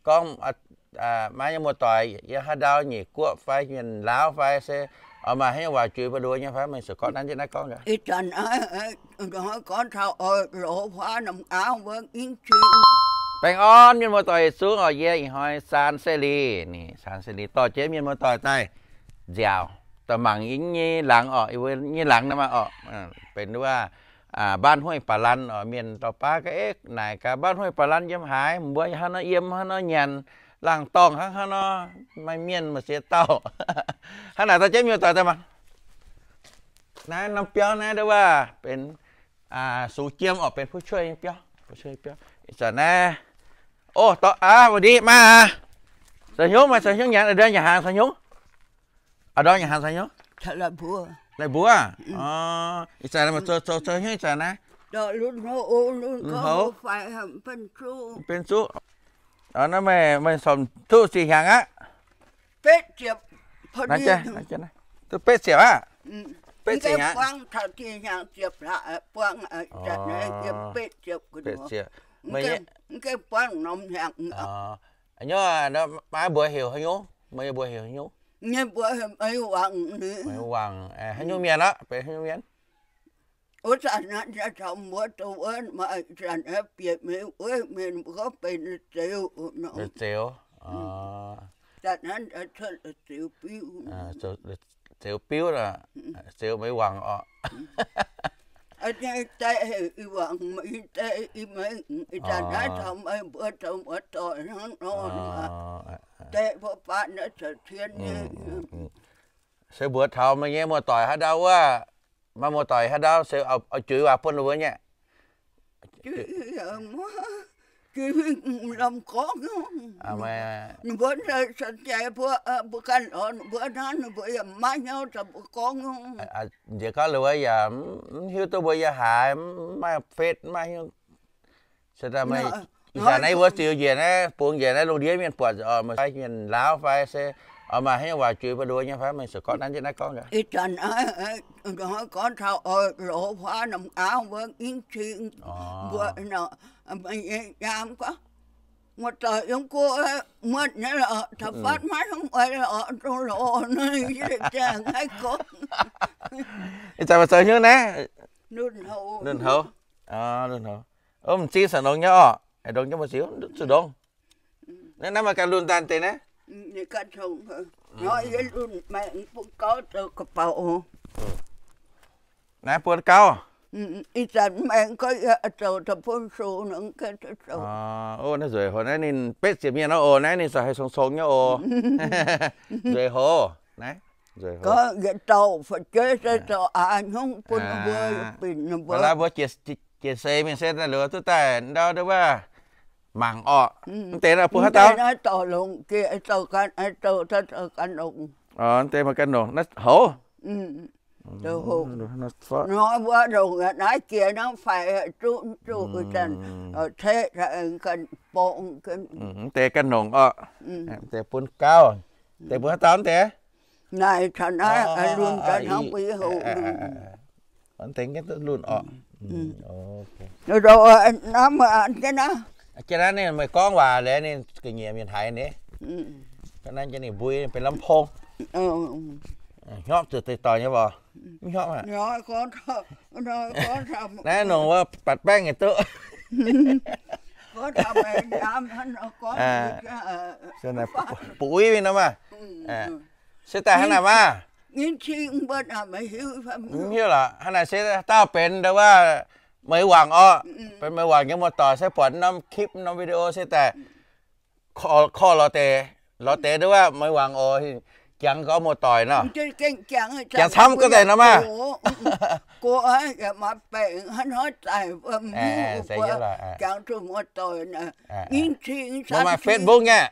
gorngv, maiv nyei muoz-doic yiem haaix ndau, Nyeic Guoqv fai Mienh Laauv fai se oix maaih haaix nyungc waac juix mbuo nduov nyei fai, meih ziouc gorngv nanv jienv naaiv gorngv gaax. Ih zanc gorngv taux oix lorz huaav norm auv wuov, ih zanc baengh orn mienh muoz-doic yietc zungv oc. Yie ih hnoi Saan Se Lih, ni Saan Se Lih dorh jienv mienh muoz-doic daaih nziaauc, daaih mangc yie nyei laangz oc, yie mbuo nyei laangz naaiv maah oc. Benx wuov บ้านห้วยป่าลัน oc. Mienh dorh baav gaax, eix, naaic gaax บ้านห้วยป่าลัน yiem haaix, mbuo hnangv nor yiem, hnangv nor nyanc, laangz dorngh hnangv haaix nor, maaih mienh maaih siex dauh. Hnangv naaic dorh jienv mienh muoz-doic daaih mangc. Naaiv norm biauv naaiv ndau wuov benx sux jiem oc, benx ผู้ช่วย nyei biauv, ผู้ช่วย biauv. Ih zanc naaiv, o, dorh aqv, wuov ndiev maaih aqv. Caux hnyouv, maaih caux hnyouv nyanc, a'ndorm nyanc hnaangx caux hnyouv. A'ndorm nyanc hnaangx caux hnyouv. La'buoz. Ih zanc zoux, zoux hnyouv ih zanc naaiv. Benx zuqc. Naaiv meih, meih sormc duqv ziex hnyangx aqv? Duqv betv ziepc aqv. Betv ziepc hnyangx. Betv ziepc. Meih nyei, maiv mbuox heuc haaix nyungc? Meih nyei mbuox heuc haaix nyungc? Meih Wangc, haaix nyungc mienh aqv? Benx haaix nyungc mienh? Wuov zanc naaiv taux mbuo douz wuov, maaih zanc bieqc mingh wuov mienh mbuo gorngv benx Zeux. Benx Zeux. Zanc naaiv cuotv Zeux Biuv. Zeux Biuv, Zeux Meih Wangc oc. Deix Wangc, deix Mengh, ih zanc naaiv taux meih mbuo zoux muoz-doic hnangv nor, deix mbuo baav naaiv caux cien nyei. Se mbuox taux meih nyei muoz-doic haaix ndau wuov, maaih muoz-doic haaix ndau se oix juix waac bun ninh mbuo nyei. Juix lomh gorngv nyei. Ninh mbuo se jai mbuo, mbuo ganh lorz ninh mbuo hnangv, ninh mbuo yaac maiv hnyouv caux mbuo gorngv nyei. Nziex gorngv ninh mbuo yaac mv hiuv duqv mbuo yiem haaix, mv maaih Face, mv maaih hnyouv. Se daaih meih, ih zanc naaiv yie mbuo ziux njiec naaiv, bungx njiec naaiv lungh ndiev mienh buatc oc, meih fai Mienh Laauv fai se oix maaih haaix nyungc waac juix mbuo nduov nyei fai, meih ziouc gorngv nanv jienv naaiv gorngv gaax. Ih zanc gorngv taux oix lorz huaav norm auv wuov, ih zanc mbuo nyaam gorngv, muoz-doic yiem go muonh nyei lorqc, taux fatv maiv hnangv oix lorz dongh lorz naaiv, yie ziangh naaiv gorngv. Ih zanc meih zoux hnyouv naaiv? Lunc houv. Lunc houv. M'zing sanc longx nyei orqc, longx nyei, mbuo ziux zuqc ndongx. Naaiv maaih ganh lunc daaih deix naaiv. Naaiv buonv gauv. Ih zanc maengx gorngv zoux daaih bun sou. Naaiv nzueic houc, naaiv ninh betv ziepc mienh nor oc, naaiv ninh ziouc haih cong-cong nyei oc. Nzueic houc, naaiv nzueic houc. Yietc dauh fu'jueiv se zoux aax hnyouv bun mbuo, binc ninh mbuo. Mbuo jiex seix mingh se daaih liuz duqv daaih ndau wuov mangc orqc. Mv deix naaiv bun haaix dauh? Naaiv dorh longc jiex zoux ganh, zoux ganh longc. Mv deix maaih ganh longc naaiv houc. Nor mbuo longc naaiv jiex naaiv faix zuqv zuqc zanc, ceqv ganh borngz. Mv deix ganh longc orqc. Mv deix bun gauv. Mv deix bun haaix dauh mv deix? Naaic taux naaiv lunc daaih hnangv mbuo yie hoc. Mv deix lunc orqc. Naaiv meih an jienv naaiv. Jienv naaiv ninh meih gorngv waac leiz ninh ga'nyiec mienh haiz ninh. Naaiv jienv ninh mbui benx ลำโพง. Hnyopv zuqc deix doic nyei mv hnyopv aqv. Naaiv nongc wuov batc baengv nyei duqv. Buov uix mingh nor maah. Se daaih hnangv naaic maah. Mv hiuv lorqc, hnangv naaic se dauh benx ndau wuov meih wangc orqc. Benx meih wangc nyei muoz-doic se buatc norm คลิป norm video se daaih korv lorz deix, lorz deix ndau wuov meih wangc oc, jangx gorngv muoz-doic nor. Jangx camv ga'deix nor maah. Mbuo maaih Facebook nyei.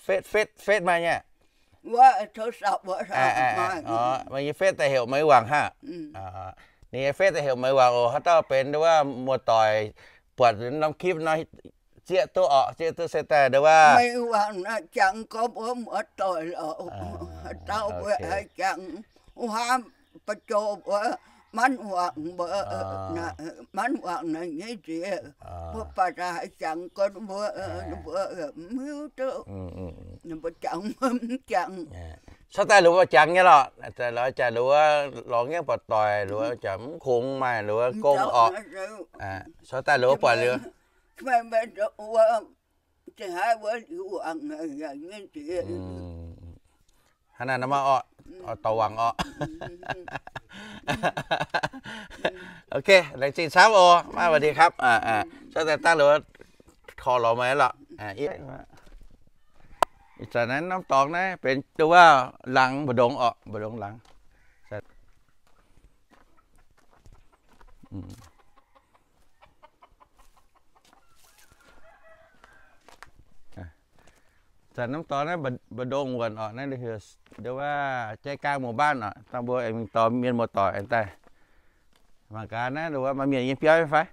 Face, Face, Face maaih nyei. Meih nyei Face daaih heuc meih wangc hnangv. Ninh nyei Face daaih heuc meih wangc oc. Haaix dauh benx ndau wuov muoz-doic buatc norm คลิป nor, zieqv duqv orqc, zieqv duqv se daaih ndau wuov meih wangc jangx gorngv mbuo muoz-doic lorqc. Haaix dauh mbuo jangx huaav ba'joux mbuo manv wangc mbuo, manv wangc naaiv nyei nziex, mbuo baac haaix jangx gorn mbuo, mbuo mv hiuv duqv, mbuo jangx mv jangx. Cuotv daaih liuz mbuo jangx nyei lorqc, jangx liuz lorz nyei buatc doic, liuz jangx mv kungx maaih liuz gong orqc. Cuotv daaih liuz buatc liuz hnangv naaiv nor orqc, dorh wangc orqc. Ok, laengz zingh camv oc. Maiv สวัสดีครับ cuotv daaih dangh liuz korv lorz meih lorqc. Ih zanc naaiv norm dorngx naaiv benx duqv wuov laangz mbu'ndongx orqc, mbu'ndongx laangz. Zanc norm dorngx naaiv mbu'ndongx wuonh orqc, naaiv heuc nduov wuov ใจกลางหมู่บ้าน orqc. Dangh mbuo aengx mingh dorh mienh muoz-doic aengx daaih. Mangc gaax naaiv nduov wuov maaih mienh yiem biauv nyei fai?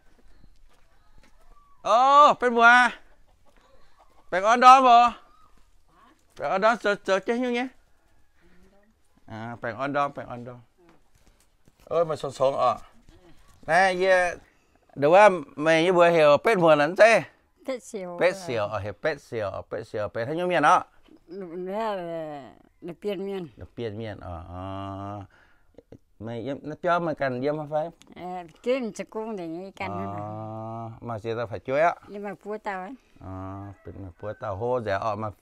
O, Betv Muoz, baengh orn ndorm oc. Baengh orn ndorm, zoux, zoux jienv nyungc nyei. Baengh orn ndorm, baengh orn ndorm. Meih congx-congx orqc. Naaiv yie, nduov wuov meih nyei mbuox heuc Betv Muoz la'nzeiv? Betv Siouc, heuc Betv Siouc, Betv Siouc benx haaix nyungc mienh orqc? Bienh mienh. Bienh mienh oc. Meih yiem naaiv biauv meih ganh yiem fai? Maaih ziex dauh fu'jueiv aqv. Maaih buo dauh hlo nzengc orqc.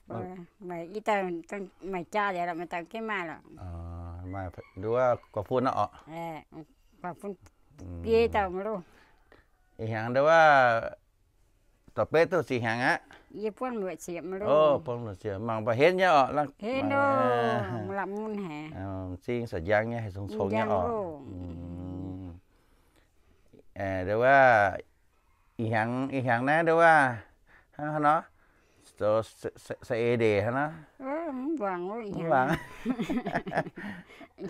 Maaih jaa nzengc lorqc, maaih dauh gengh maaih lorqc. Maaih nduov wuov guaax fun aqv orqc. Biei dauh mv loh. Ih hnyangx nduov wuov da'betv duqv zinh hnyangx aqv. Yie buonv luoqc ziepc mv loh. Buonv luoqc ziepc, mangc baac henv nyei orqc. Henv loh, la'mun haic. M'zing sa njang nyei, haih congx-congx nyei orqc. Nduov wuov ih hnyangx, ih hnyangx naaiv nduov wuov hnangv haaix nor, zoux saeng-eix ndeic hnangv nor? Mv wangc. Ih hnyangx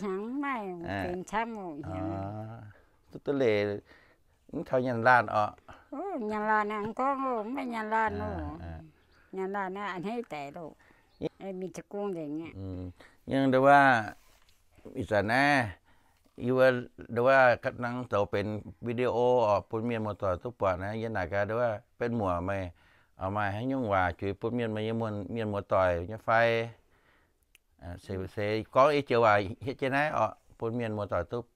mv maaih benx camv oc. Duqv, duqv leiz mv taux nyanc laanh orqc. Nyanc laanh aeqv, mv gorngv oc, mv maaih nyanc laanh oc. Nyanc laanh naaiv a'hneiv daic loh. Mingh za'gengh nzengc aqv. Yie nduov wuov, ih zanc naaiv, yie wuov nduov wuov nangv zoux benx video orqc, bun mienh muoz-doic duqv buatc naaiv. Yie naaic gaax nduov wuov Betv Muoz, meih oix maaih haaix nyungc waac juix bun mienh, meih nyei mienh muoz-doic nyei fai? Se gorngv i joux waac hietv jienv naaiv orqc, bun mienh muoz-doic duqv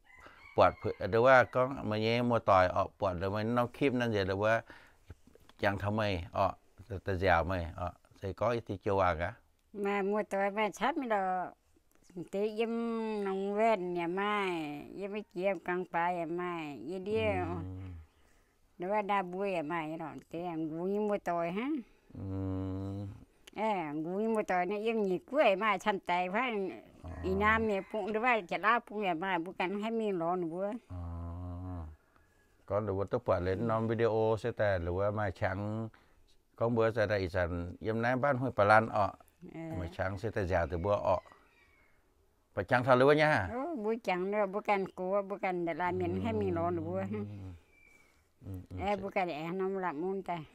buatc, nduov wuov gorngv meih nyei muoz-doic orqc buatc nduov meih norm คลิป naaiv nziex nduov wuov jangx taux meih orqc, da'nziaauc meih orqc, se gorngv i joux waac gaax. Maaih muoz-doic maaih camv nyei lorqc. Deix yiem norm Wetv yaac maaih, yiem jiex Gangx-Baaix yaac maaih, yie ndiev nduov wuov Naa Mbuo yaac maaih nyei lorqc. Deix ngux nyei muoz-doic hnangv. Ngux nyei muoz-doic naaiv yiem Nyic Guoqv maaih camv daic, hnangv ih naamh nyei bung nduov wuov Janx-Laauv bung yaac maaih, mbuo ganh haiv mingh lorz ninh mbuo. Gorngv ninh mbuo duqv buatc liuz norm video se daaih ninh mbuo maaih qangx, gorngv mbuo se daaih ih zanc yiem naaiv บ้านห้วยป่าลัน orqc, maaih qangx se daaih nziaauc deix mbuo orqc. Baac jangx taux ninh mbuo nyei aqv. Mbuo jangx, mbuo ganh gox, mbuo ganh nda'laanh mienh haiv mingh lorz ninh mbuo. Mbuo ganh aengx norm la'mun daaih.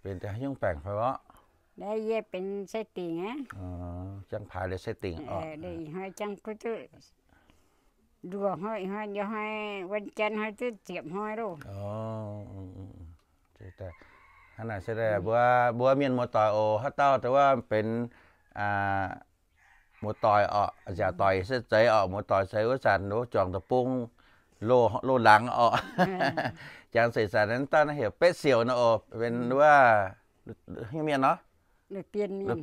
Benx deix haaix nyungc baengc fai orqc? Naaiv yie benx sai dingc aqv. Jangx paaix liuz sai dingc orqc. Ih hnoi jangx kuv duqv nduoh hnoi, ih hnoi, ih hnoi วันจันทร์ hnoi duqv ziepc hnoi loh. Hnangv naaic se daaih mbuo, mbuo mienh muoz-doic oc, haaix dauh dongh wuov benx muoz-doic orqc, nziaauc doic se zeiz orqc, muoz-doic se wuov zanc nduov juangc deic-bung loz-laangz orqc. Jangx se zanc naaiv dauh naaiv heuc Betv Siouc nor oc, benx wuov haaix nyungc mienh nor?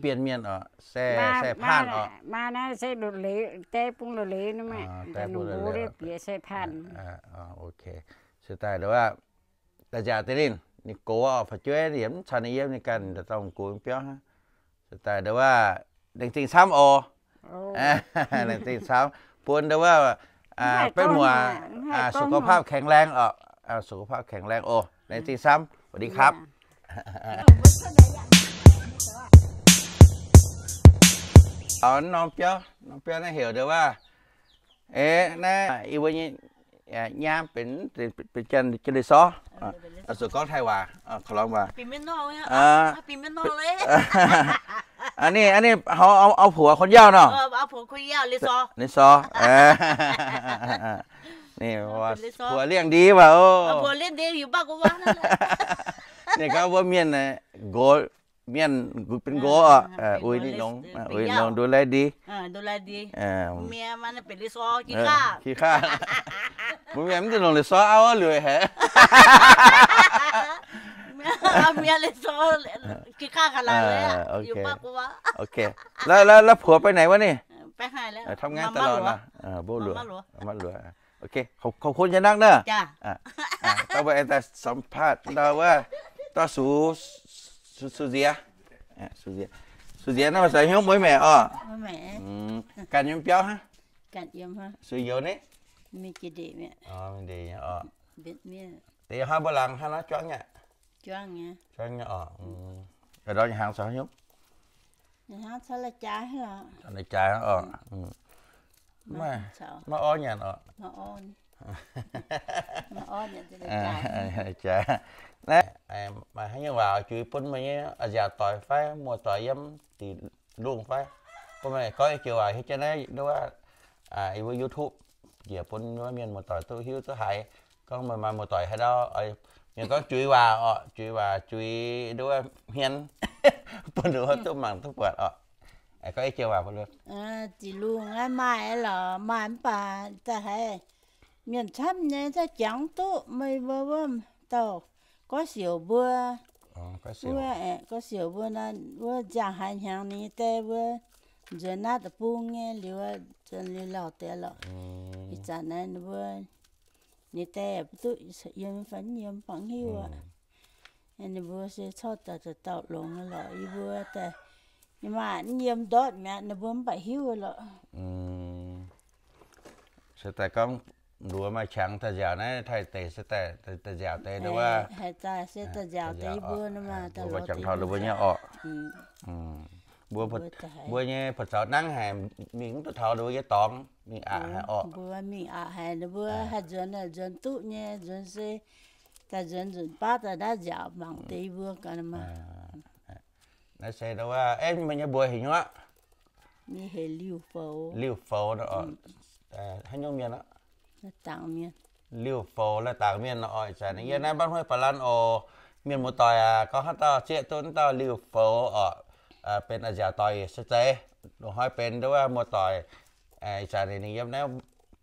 Bienh mienh orqc, sai paanh orqc. Maa naaiv se loz-leiz, deic-bung loz-leiz nor maah, deic-bung loz-leiz bieqc sai paanh. Ok, se daaih nduov wuov daaih nziaauc deix ninh, ninh gox orqc, fu'jueiv yaac mv caux ninh yiem, ninh ganh daaih dorh mv gox biauv hnangv. Se daaih nduov wuov laengz zingh camv oc. Laengz zingh camv bun nduov wuov Betv Muoz สุขภาพแข็งแรง orqc, สุขภาพแข็งแรง oc. Laengz zingh camv, สวัสดีครับ. Norm biauv, norm biauv naaiv heuc nduov wuov, naaiv yie mbuo nyei nyaam benx, benx janx-leiz-sorv. Zuqc gorngv Taiv waac, korv-lorngx waac. Ninh, ninh, เอาผัวคนยาว nor. เออ เอาผัวคนยาว leiz-sorv. Leiz-sorv. Ninh puox liangh ndie waac oc. Ninh gorngv mbuo mienh nqox, mienh benx nqox oc, uix ninh longx, uix ninh longx nduov lai ndie. Ki qaav, mbuo mienh mv duqv longc liuz sor auv liuz haic. Ok, la'puox baaih naaic wuov ninh? Mbuo luoqc, maiv luoqc. Kouv kun jienv naaiv nor, dauh mbuo aengx daaih สัมภาษณ์ ndau wuov, dorh Sux, Sux Nziex. Sux Nziex naaiv maaih seix hnyouv mueiz maengc oc. Ganh yiem biauv hnangv. Suix youz ni? Deix hnoi mbuo laangz hnangv nor juangv nyei. Juangv nyei oc. Ndorm hnaangx caux hnyouv, lai-jaaix oc. Maiv orv nyanc oc. Naaiv maaih haaix nyungc waac oix juix bun meih nyei nziaauc doic fai muoz-doic yiem diqc lungh fai, bun meih gorngv i joux waac hietv jienv naaiv nduov, yie mbuo YouTube njiec bun wuov mienh muoz-doic duqv hiuv duqv haiz, gorngv meih maaih muoz-doic haaix ndau, mienh gorngv juix waac oc, juix waac juix nduov hmien bun nduov duqv mangc duqv buatc oc. Gorngv i joux waac bun. Diqc lungh naaiv maaih lorqc, maaih mv baac daaih haiz mienh camv nyei, za'gengh duqv meih mbuo wuov dauh gorx siouc mbuo, gorx siouc mbuo, wuov nziangh haaix hnyangx ninh nyei die mbuo nzuonx naaiv deic-bung nyei liuz, nzuonx liuz lauh deix lorqc. Ih zanc naaiv ninh mbuo ninh die yaac mv duqv yiem fai mv yiem, mv baac hiuv aqv. Ninh mbuo se corc daaih dauh longx lorqc, yie mbuo daaih ninh maaih mv yiem ndortv mi'aqv, ninh mbuo mv baac hiuv lorqc. Se daaih gorngv nduov maaih qangx daaih nziaauc naaiv taaih deix se daaih, daaih nziaauc deix nduov, haaix daaih se daaih nziaauc deix yie mbuo nor maah, mbuo jangx taux ninh mbuo nyei orqc. Mbuo, mbuo nyei buoz-zaux nangv haic, mingh mv duqv taux ninh mbuo nyei dorngx, mingh aqc haic orqc. Mbuo mingh aqc haic, ninh mbuo haih nzuonx, nzuonx duqv nyei, nzuonx se daaih nzuonx nzunc baav daaih naaiv nziaauc mangc deix yie mbuo gaax maah. Naaiv se wuov, meih nyei mbuox heuc hnyouv? Liuh Foux. Liuh Foux, haaix nyungc mienh aqv? Liuh Foux, Laauh Dangc mienh oc. Ih zanc yie naaiv Mbaan Huih Ba'lan oc. Mienh muoz-doic aac, gorngv haaix dauh zieqv duqv naaiv dauh Liuh Foux oc, benx a'nziaauc doic se zeiz, loz-hnoi benx nduov muoz-doic. Ih zanc ninh yiem naaiv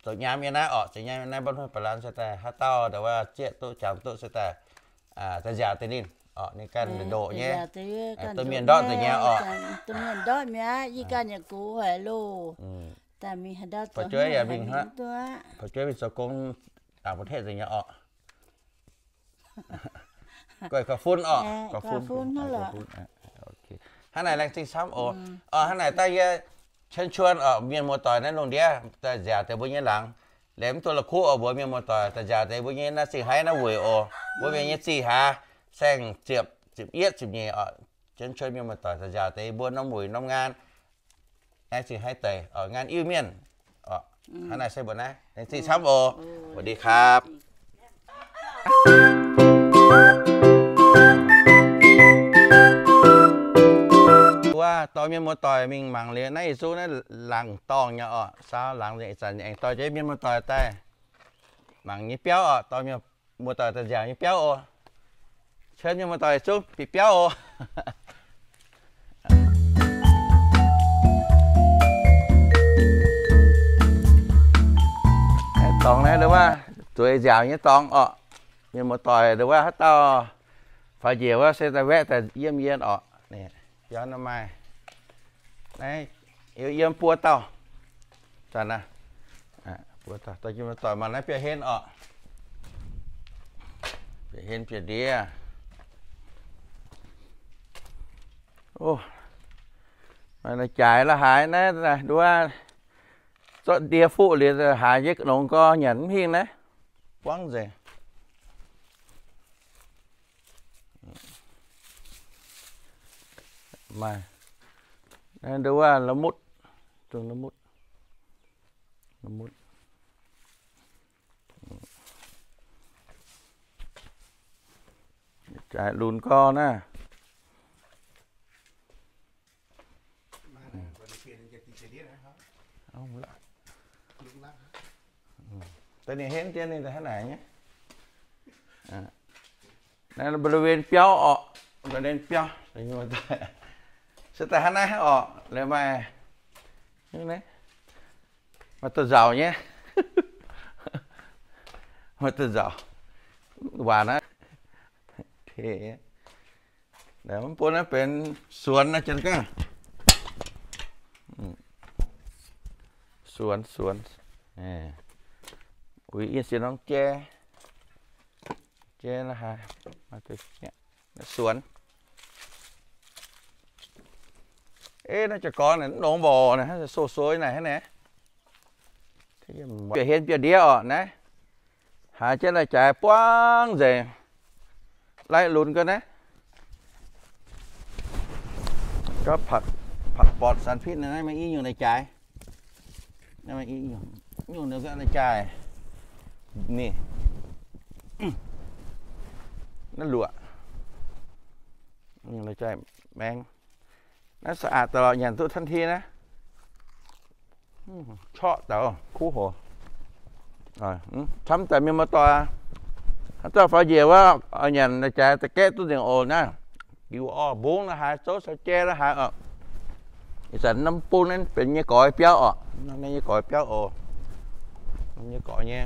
zoux nyaam yiem naaiv oc, zoux nyaam yiem naaiv Mbaan Huih Ba'lan se daaih haaix dauh nduov zieqv duqv jangx duqv se daaih, daaih nziaauc deix ninh oc. Ninh ganh ndoqc nyei, domh mienh ndortv deix nyei oc. Domh mienh ndortv mi'aqv, yie ganh yaac gox haic loh. Daaih mingh haaix ndau zoux, mingh duqv aqv. Fu'jueiv mingh zoux gong, ต่างประเทศ deix nyei oc. Guai gauh fun oc, gauh fun hnangv lorqc. Hnangv naaic laengz zingh camv oc. Hnangv naaic daaih yie เชิญชวน oc, mienh muoz-doic naaiv lungh ndiev daaih nziaauc deix mbuo nyei laangz. Laengz mv duqv la'kuqv oc, mbuox mienh muoz-doic daaih nziaauc deix mbuo nyei naaiv zingh haiv naaiv weic oc. Mbuo mienh nyei zingh haaix, saeng ziepc, ziepc yietv, ziepc nyeic oc. เชิญชวน mienh muoz-doic daaih nziaauc deix mbuo norm weic norm ngaan. Naaiv zingh haiv deix oc, ngaan Iu-Mienh oc. Hnangv naaiv se mbuo naaiv laengz zingh camv oc. สวัสดีครับ Wuov dorh mienh muoz-doic mingh mangc liuz naaiv yietc zungv naaiv laangz dorngh nyei oc. Saau laangz ih zanc aengx dorh jienv mienh muoz-doic daaih mangc nyei biauv oc. Dorh mienh muoz-doic daaih nziaauc nyei biauv oc. เชิญ mienh muoz-doic zungv bieqc biauv oc. Dorngx naaiv wuov zueiz nziaauc nyei dorngx oc. Mienh muoz-doic wuov haaix dauh faaux njiec wuov se daaih waeqv daaih yiem yie oc. Biauv naaiv maaih, naaiv yiem buo dauh. Zanc naaiv, buo dauh, dorh jienv muoz-doic mangc naaiv biauv-hlen oc. Biauv-hlen biauv-ndiev. Jaaix la'haaix naaiv nduov, zorqv ndie fuqv liuz haaix nyei nongx gorx nyanc mv hingh naaiv. Buangv nzengc. Maaih, naaiv nduov la mutv, dongh la mutv, la mutv. Jaaix lunx gorx naaiv. Daaih ninh henv dien ninh daaih hnangv naaic nyei. Naaiv bariv wen biauv orqc, bariv wen biauv. Se daaih hnangv naaiv orqc, laaix maaih, maaih da'nzauc nyei. Maaih da'nzauc. Waanc naaiv. Mv bun naaiv benx suonx naaiv janx gaav. Suonx, suonx. Uix yie siex norm jai. Jai naaiv haaix, suonx. Ei, naaiv jaa-gorn naaiv longx mborqc naaiv, sou-sou naaic hnangv naaic. Biauv-hlen biauv-ndiev orqc naaiv. Haaix jienv lai-jaaix buangv nzengc. Lai lunx ga'naaiv. Gauv ผักปลอดสารพิษ naaiv, maaih i nyungc lai-jaaix. Nyungc lai-jaaix. Ninh, naaiv luoqc. Nyungc lai-jaaix maengx. Naaiv สะอาด daaih lorqc, nyanc duqv ทันที naaiv. Corqv daaih kuv hoc. Camv daaih mienh muoz-doic, haaix dauh faaux njiec wuov, nyanc lai-jaaix da'gaeqv duqv nzengc oc naaiv. Liuz orv mbungv la'haaix, zouv caux jai la'haaix oc. Ih zanc norm bung naaiv benx nyei gorx biauv orqc. Norm nyei gorx biauv oc. Norm nyei gorx nyei.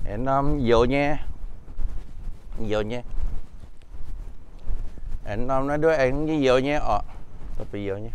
Aengx norm youz nyei. Youz nyei. Aengx norm naaiv nduov aengx youz nyei orqc. Youz nyei.